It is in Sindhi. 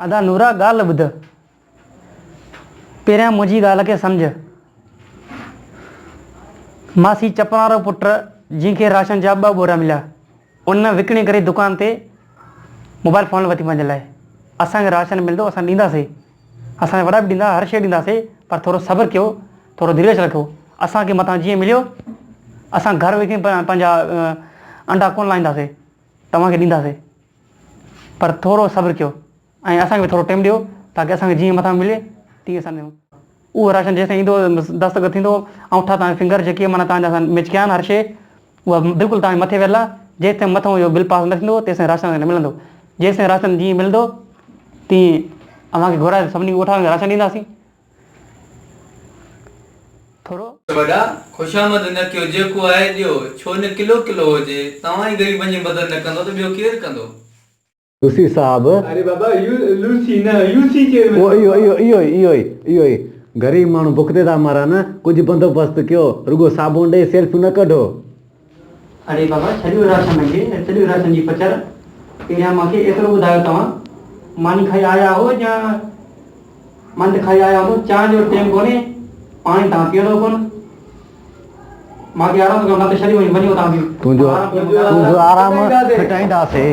ادا نورا ڳالهه ٻڌ. پهريان منهنجي ڳالهه کي سمجهه. ماسي چپڻ وارو پٽ جنهن کي راشن جا ٻه ٻورا مليا، ان وڪڻي ڪري دڪان تي موبائل فون ورتي پنهنجي لاء. اسان کي راشن ملندو اسان ڏينداسين. اسان جا وڏا به ڏيندا هر شيء ڏينداسين پر ٿورو صبر ڪيو ٿورو ڌيرج رکو. اسان کي مٿان جيئن مليو اسان گهر وڪڻي پنهنجا انڊا ڪونه لاهينداسين توهان کي ڏينداسين. پر ٿورو صبر ڪيو ۽ اسان کي به ٿورو ٽيم ڏيو تاڪه اسان کي جيئن مٿان ملي تيئن اسان ڏيون. اهو راشن جيستائين ايندو دستخط ٿيندو آڱوٺا توهان جا فنگر جيڪي معنيٰ توهان جا اسان ميچ ڪيا آهن هر شيء اها بلڪل توهان جي مٿي ويل آهي جيستائين مٿان اهو بل پاس نه ٿيندو تيستائين راشن اسان کي نه ملندو جيستائين راشن جيئن ملندو تيئن اوهان کي گهرائي سڀني ڳوٺاڻن کي راشن ڏينداسين. ٿورو. وڏا، خوشامد نه ڪيو، جيڪو آهي ڏيو، ڇو نه ڪلو ڪلو هجي، توهان ئي غريبن جي مدد نه ڪندؤ ته ٻيو ڪير ڪندو؟ لوسي صاحب. اري بابا لوسي نه يوسي چيئرمين اهو اهو اهو اهو ئي اهو ئي اهو ئي غريب ماڻهو بک تي ٿا مرن ڪجهه بندوبست ڪيو رڳو صابڻ ڏئي سيلفيون نه ڪڍو. اڙي بابا ڇڏيو راشن کي ۽ ڇڏيو راشن جي پچر پهريان مان کي ايترو ٻڌايو توهان ماني کائي آيا آهو يا ماني ته کائي آيا هوندو چانهه جو ٽيم ڪونهي پاڻي توهان پيئندو ڪونه مان کي آرام ڪرڻو نه ته ڇڏي وڃو وڃو توهان به تنهنجو آرام ڪيو تنهنجو آرام ڦٽائينداسي.